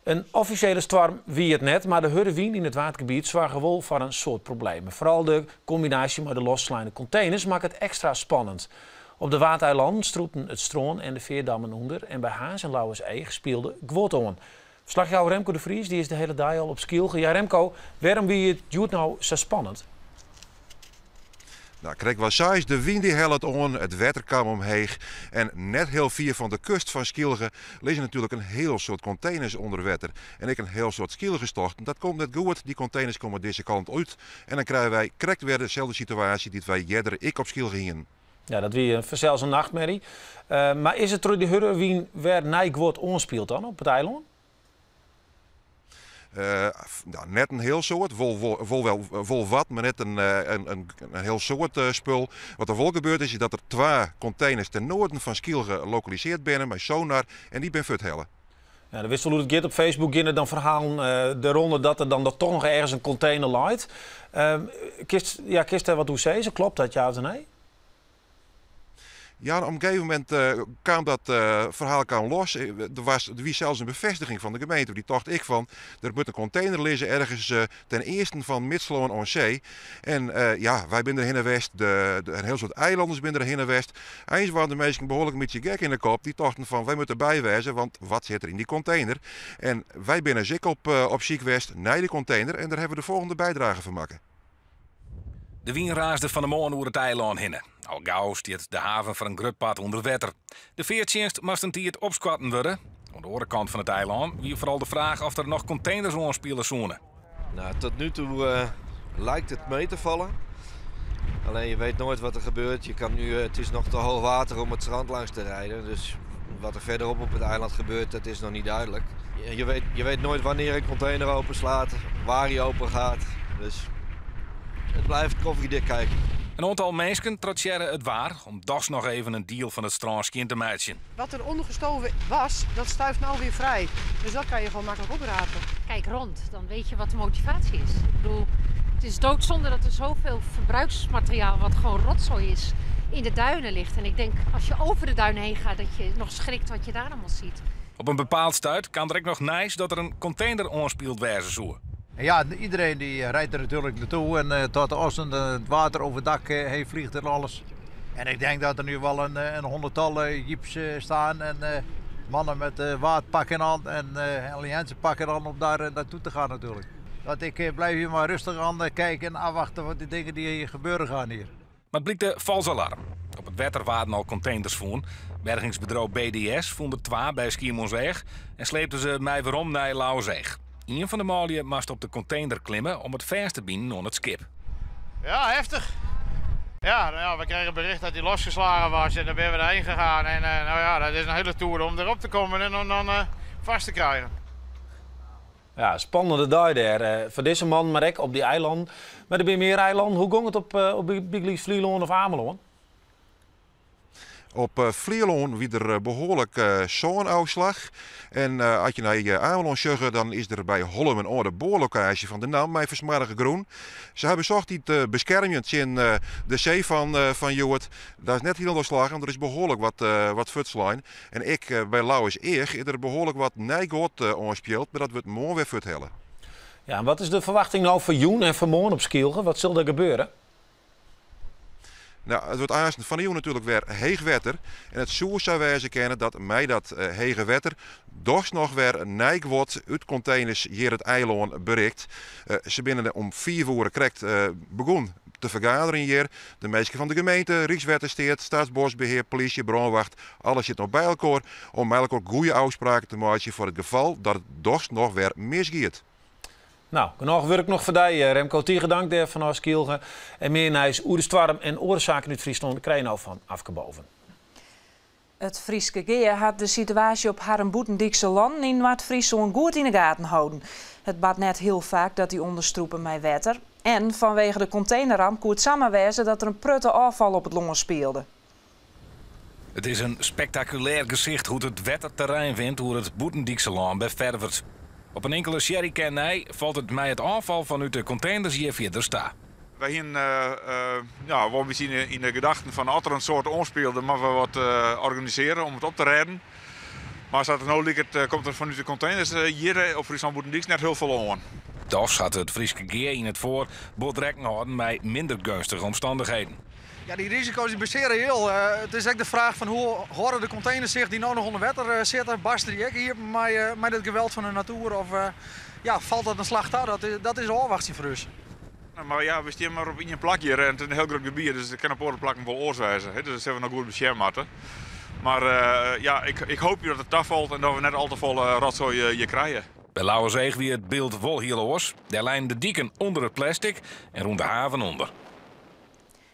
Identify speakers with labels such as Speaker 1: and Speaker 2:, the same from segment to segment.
Speaker 1: In offisjele stoarm wie it net, mar de hurde wyn yn it Waadgebiet soarge wol foar in soad problemen. Foaral de kombinaasje mei de lossleine konteners makke it ekstra spannend. Op de Waadeilannen strûpten it strân en de feardammen ûnder en by Harns en Lauwerseach spielde guod oan. Ferslachjouwer Remco de Vries dy is de hiele dei al op Skylge. Ja Remco, wêrom wie it hjoed no sa spannend?
Speaker 2: Nou, krekt wat seist, de wyn dy hellet oan, it wetter kaam omheech en net hiel fier fan de kust fan Skylge lizze natuerlik in hiel soad konteners ûnder wetter en ek in hiel soad Skylgerstochten. Dat komt net goed, dy konteners komme dizze kant út en dan krije wy krekt wer deselde situaasje dy't wy earder ek op Skylge hienen.
Speaker 1: Ja, dat wie fansels in nachtmerje. Mar is it troch dy hurde wyn wer nij guod oanspield dan op it eilân?
Speaker 2: Nou, net in hiel soad, wol wat, mar net in hiel soad spul. Wat der wol gebeurd is, is dat der twa konteners ten noarden fan Skylge lokalisearre binne mei sonar en dy binne fuorthelle.
Speaker 1: Ja, dan witst wol hoe't it giet. Op Facebook geane dan ferhalen de ronde dat der dan toch noch ergens in kontener leit. Kinst, ja, kinst dêr wat oer sizze? Kloppet dat, ja of nee?
Speaker 2: Ja, op in gegeven momint kaam dat ferhaal kaam los. Der wie sels in befêstiging fan de gemeente. Dy tocht ek fan, der moat in kontener lizze ergens ten easten fan Midslân oan See. En ja, wy binne derhinne west, in hiel soad eilanners binne derhinne west. Eins waarden de minsken behoarlik in bytsje gek yn de kop. Dy tochten fan, wy moatte derby wêze, want wat sit der yn dy kontener? En wy binne dus ek op syk west nei de kontener en dêr hawwe we de folgjende bydrage fan makke.
Speaker 3: De wyn raasde fan 'e moarn oer it eilân hinne. Al gau stiet de haven foar in grut part ûnder wetter. De feartsjinst moast in tiid opskoatten wurde. Oan de oare kant fan it eilân wie foaral de fraach oft der noch konteners oanspiele soene.
Speaker 4: Nou, tot nu toe lijkt het mee te vallen. Alleen je weet nooit wat er gebeurt. Je kan nu, het is nog te hoog water om het strand langs te rijden. Dus wat er verderop op het eiland gebeurt, dat is nog niet duidelijk. Je weet nooit wanneer een container openslaat, waar hij open gaat. Dus het blijft koffiedik kijken.
Speaker 3: In oantal minsken trotsearre it waar om dochs noch even in diel fan it strân skjin te meitsjen.
Speaker 5: Wat er ondergestoven was, dat stuift nou weer vrij. Dus dat kan je gewoon makkelijk oprapen.
Speaker 6: Kijk rond, dan weet je wat de motivatie is. Ik bedoel, het is doodzonde dat er zoveel verbruiksmateriaal, wat gewoon rotzooi is, in de duinen ligt. En ik denk, als je over de duinen heen gaat, dat je nog schrikt wat je daar allemaal ziet.
Speaker 3: Op in bepaald stuit kaam der ek noch nijs dat der in kontener oanspield wêze soe.
Speaker 7: Ja, iedereen die rijdt er natuurlijk naartoe en tot de ochtend het water over het dak heen vliegt en alles. En ik denk dat er nu wel een honderdtal jeeps staan en mannen met waadpakken aan en alliancepakken aan om daar naartoe te gaan natuurlijk. Dat ik blijf hier maar rustig aan kijken en afwachten wat die dingen die hier gebeuren gaan hier.
Speaker 3: Mar it blykte falsk alarm. Op it wetter waarden al konteners fûn. Bergingsbedriuw BDS fûn der twa by Skiermûntseach en sleepte se mei werom nei Lauwerseach. Ien fan de manlju moast op de kontener klimme om it fêst te binen oan it skip.
Speaker 8: Ja, heftig. Ja, nou ja, we kregen bericht dat hij losgeslagen was en dan ben we erheen gegaan. En nou ja, dat is een hele tour om erop te komen en om dan vast te krijgen.
Speaker 1: Ja, spannende dei dêr. Foar dizze man, mar ek op dy eilannen. Mar der binne mear eilannen. Hoe gie it op bygelyks Flylân of Amelân?
Speaker 2: Op Flylân wie der behoarlik sânôfslach. En as je nei Amelân sjogge, dan is der by Hollum in âlde boarlokaasje fan de NAM mei fersmoarge grûn. Se hawwe besocht dy te beskermjen tsjin de see fan hjoed. Dat is net hielendal slagge, want der is behoarlik wat fuortslein. En ek by Lauwerseach is der behoarlik wat nij guod oanspield, mar dat wurdt moarn wer fuorthelle.
Speaker 1: Ja, en wat is de ferwachting no foar jûn en foar moarn op Skylge? Wat sil der gebeure?
Speaker 2: Nou, it wurdt aansten fan 'e jûn natuerlik wer heech wetter. En it soe sa wêze kinne dat mei dat hege wetter dochs noch wer nij guod út konteners hjir it eilân berikt. Se binne om 5 oere krekt begûn te fergaderjen hjir. De minsken fan de gemeente, Rykswettersteat, Steatsboskbehear, polysje, brânwacht, alles sit noch by elkoar om mei elkoar goede ôfspraken te meitsjen foar it gefal dat it dochs noch wer misgiet.
Speaker 1: Nou, genôch wurk noch foar dy, Remco. Tige dank dêr fanôf Skylge. En mear nijs oer de stoarm en oare saken út Fryslân krije je no fan Afke Boven.
Speaker 9: It Fryske Gea hat de situaasje op harren bûtendykse lannen yn Noard-Fryslân goed yn 'e gaten holden. It bart net hiel faak dat dy ûnderstrûpe mei wetter. En fanwege de kontenerramp koe it samar wêze dat der in protte ôffal op it lân spielde.
Speaker 3: It is in spektakulêr gesicht hoe't it wetter terrein wint oer it bûtendykse lân by Ferwert. Op in inkelde sjerrycan nei falt it mei it ôffal fanút de konteners hjir fierder ta.
Speaker 10: Wy hiene ja, wol in bytsje yn de gedachten fan as der in soad oanspielde, moatte we wat organisearje om it op te rêden. Mar sa't it no liket komt der fanút de konteners hjir op Fryslân Bûtendyks net hiel folle oan.
Speaker 3: Dochs hat it Fryske Gea yn it foar bot rekken hâlden mei minder geunstige omstannichheden.
Speaker 11: Ja, dy risiko's dy besteane reëel. It is ek de fraach fan hoe hâlde de konteners sich dy't no noch ûnder wetter sitte? Barste dy ek iepen mei dit geweld fan de natoer of ja, falt dat in slach ta? Dat is ôfwachtsjen foar ús.
Speaker 10: Mar ja, we stean mar op ien plak hjir en it is in hiel grut gebiet, dus it kin op oare plakken wol oars wêze. Dus dat sille we noch goed besjen moatte. Mar ja, ik hoopje dat it tafalt en dat we net al te folle rotsoai hjir krije.
Speaker 3: By Lauwerseach wie it byld wol hiel oars. Dêr leinen de diken ûnder it plastic en rûn de haven ûnder.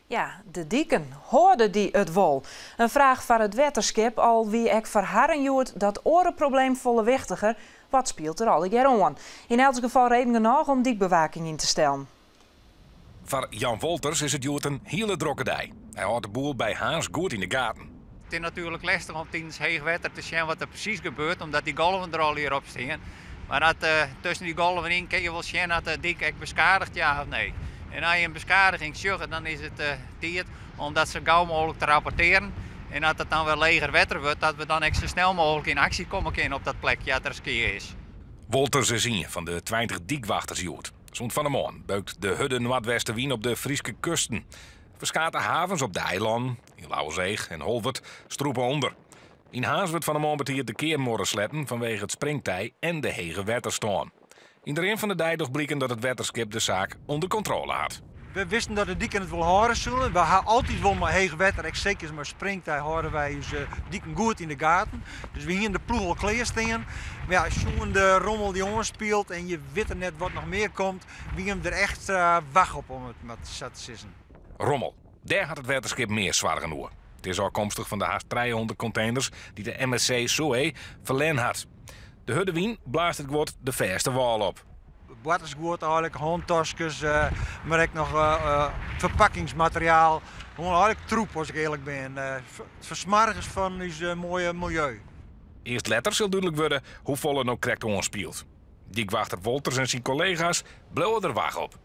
Speaker 9: Ja, de diken. Hâlde dy it wol? In fraach foar it wetterskip, al wie ek foar harren hjoed dat oare probleem folle wichtiger. Wat spielt der allegear oan? Yn elts gefal reden genôch om dykbewaking yn te stellen.
Speaker 3: Foar Jan Wolters is it hjoed in hiele drokke dei. Hy hâldt de boel by Harns goed yn de gaten.
Speaker 12: It is natuerlik lestich om tidens heech wetter te sjen wat der presys gebeurt, omdat dy golven der allegear op stean. Mar dat, tusken dy golven yn kinne je wol sjen oft de dyk ek beskadigd ja of nee. En as je in beskadiging sjogge, dan is it tiid om dat sa gau mooglik te rapportearjen. En as it dan wer leger wetter wurdt, dat we dan ek sa snel mooglik yn aksje komme kinne op dat plekje as der skea is.
Speaker 3: Wolters is ien fan de 20 dykwachters hjoed. Sûnt fan 'e moarn beukt de hurde noardwestewyn op de Fryske kusten. Ferskate havens op de eilannen, yn Lauwerseach en Holwert, strûpe ûnder. Yn Harns wurdt fan 'e moarn betiid de kearmuorre sletten fanwege it springtij en de hege wetterstân. Yn de rin fan de dei docht bliken dat it wetterskip de saak ûnder kontrôle hat.
Speaker 11: We wisten dat de diken it wol hâlde soene. We ha altyd wol mei heech wetter, ek seker mei springtij, hâlde wy ús diken goed yn de gaten. Dus we hiene de ploech al klear stean. Mar ja, sjoen de rommel dy't oanspielt en je witte net wat noch mear komt, wiene we der ekstra wach op om it mar sa te sizzen.
Speaker 3: Rommel. Dêr hat it wetterskip mear soargen oer. It is ôfkomstich fan de hast 300 konteners dy't de MSC Zoe ferlern hat. De hurde wyn blaast it guod de fêste wâl op.
Speaker 11: Boartersguod eigenlik, hântaskes, mar ek noch ferpakkingsmateriaal. Gewoan eigenlik troep as ik earlik bin. It fersmoargers fan ús moaie miljeu.
Speaker 3: Earst letter sil dúdlik wurde hoefolle no krekt oanspielt. Dykwachter Wolters en syn kollega's bliuwe der wach op.